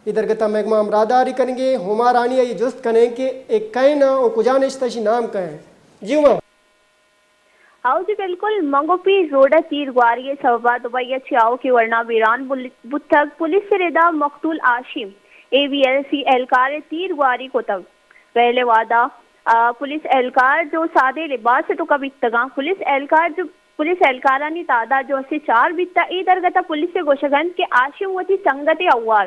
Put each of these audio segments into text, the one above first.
اے درگت ءَ مئے گوما ہمراہداری کنگ ءَ ہما رانی ءَ اے جست کنیں کہ اے کئے نہ ءُ کجا نشتہ، اشی نام کئے؟ جی ہما۔ ہاؤ جی بلکل، منگو پیر روڈ ءَ تیر گواری ءِ سبب ءَ دبئی ءَ چہ آؤکیں ورنا بیران بل-، بوتگ۔ پولیس ءِ ردا مقتول ہاشم اے وی ایل سی اہلکار ءِ تیر گواری کتگ۔ ویل ءِ وہد ءَ، آ، پولیس اہلکار جو سادے لباس ءِ توکا بیتگاں، پولیس اہلکار جو پولیس اہلکارانی تعداد جو اسے چار بیتا۔ اے درگت ءَ پولیس ءِ گوشگ انت کہ ہاشم وتی سنگت ءِ ہوار،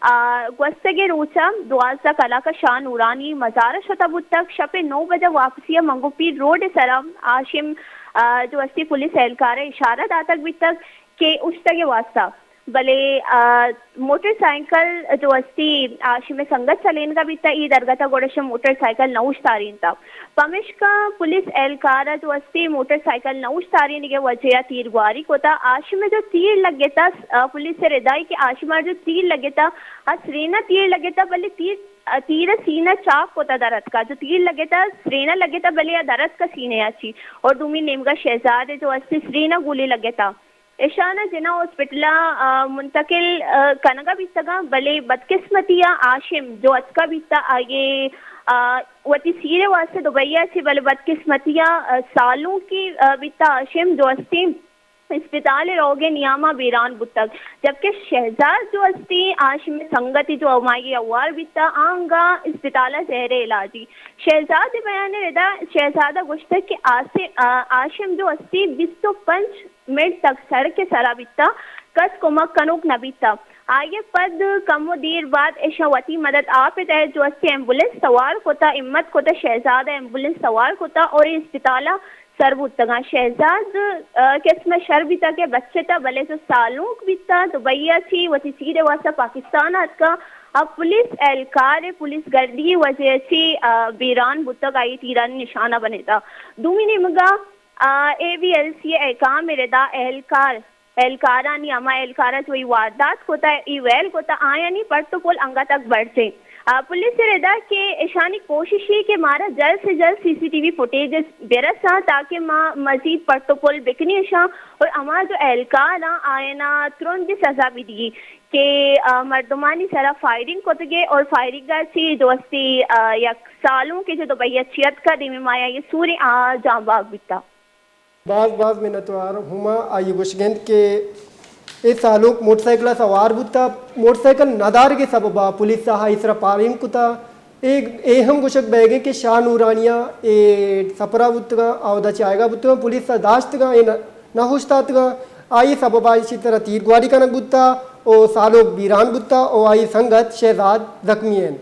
آ، گوستگیں روچ ءَ دوازدہ کلاک ءَ شاہ نورانی مزار ءَ شتہ بوتگ۔ شپ ءِ نو بجہ واپسی ءَ منگو پیر روڈ ءِ سرا ہاشم، آ، جو استی پولیس اہلکار ءَ اشارہ داتگ بیتگ کہ اوشتگ ءِ واستا۔ بلے، آ، موٹر سائیکل جو استی ہاشم ءِ سنگت چلینگا بیتا، اے درگت ءَ گڑا شہ موٹر سائیکل نہ اوشتارینتا۔ پمیشکا پولیس اہلکار ءَ جو استی موٹر سائیکل نہ اوشتارینگ ءِ وجہ ءَ تیر گواری کتا۔ ہاشم ءَ جو تیر لگتا، آ، پولیس ءِ ردائی کہ ہاشم ءَ جو تیر لگتا، آ سرین ءَ تیر لگتا، بلے تیر، آ، تیر ءَ سینہ چاک کتا در اتکا۔ جو تیر لگتا، سرین ءَ لگتا، بلے آ در اتکا سینے ءَ چی۔ اور دومی نیمگا شہزاد ءَ جو استی سرین ءَ گولی لگتا۔ اشان ءَ جناح ہاسپٹل ءَ، آ، منتقل، آ، کنگ ءَ بیتگ اَنت، بلے بدقسمتی ءَ ہاشم جو اتکگ بیتگ، آئی ءَ، آ، وتی سیر ءِ واستہ دبئی ءَ چہ، بلے بدقسمتی ءَ، آ، سالونکے، آ، بیتگ ہاشم جو استی اسپتال ءَ روگ ءِ نیام ءَ بیران بوتگ، جبکہ شہزاد جو استی ہاشم ءِ سنگتی جو ہمائی ءِ ہوار بیتگ، آنگا اسپتال ءَ زہر ءِ علاجی۔ شہزاد ءِ بیان ءِ ردا شہزاد ءَ گوشتگ کہ آس-، آ، ہاشم جو استی بیست ءُ پنچ منٹ تک سڑک ءِ سرا بیتا، کس کمک کنوک نہ بیتا۔ آئی ءَ پد کمو دیر بعد اشاں وتی مدد آپ ءِ تحت جو استی ایمبولینس سوار کتا، ہمت کتا شہزاد ءَ ایمبولینس سوار کتا اور اے اسپتال ءَ سر بوتگاں۔ شہزاد، آ، قسم ءَ شر بیتا کہ بچتا، بلے جو سالونک بیتا، دبئی ءَ چی وتی سیر ءِ واستہ پاکستان ءَ اتکا، آ پولیس اہلکار ءِ پولیس گردی ءِ وجہ ءَ چی، آ، بیران بوتگ، آئی ءِ تیرانی نشانہ بنتا۔ دومی نیمگا آ، اے وی ایل سی ءِ احکام ءِ ردا اہلکار، اہلکارانی ہما اہلکار ءَ جو اے واردات کتا، اے ویل کتا، آیانی پٹ ءُ پول انگت ءَ برجیں۔ آ، پولیس ءِ ردا کہ اشانی کوشش اے کہ مارا جلد سے جلد سی سی ٹی وی فوٹیجز برساں تاکہ ما مزید پٹ ءُ پول بکنیں اشاں اور ہما جو اہلکار آں آیانا ترند سزا بدیگی کہ، آ، مردمانی سرا فائرنگ کتگے اور فائرنگ ءَ چی جو استی، آ، یک سالونکے جو دبئی ءَ چی اتکا دیمی مایا یہ سوریں آ جان باگ بیتا۔ باز باز منتوار ہما۔ آئی ءِ گوشگ انت کہ اے سالونک موٹر سائیکل ءَ سوار بوتا، موٹر سائیکل نہ دارگ ءِ سبب ءَ پولیس ءَ آئی ءِ سرا فائرنگ کتا۔ اے، اے ہم گوشگ بیگ انت کہ شاہ نورانیہ اے سپر ءَ بوتگاں، اودا چہ آیگا بوتگاں، پولیس ءَ داشتگاں، اے نہ، نہ اوشتاتگاں۔ آئی ءِ سبب ءَ ایشی ءِ سرا تیر گواری کنگ بوتا او سالونک بیران بوتا او آئی ءِ سنگت شہزاد زخمی انت۔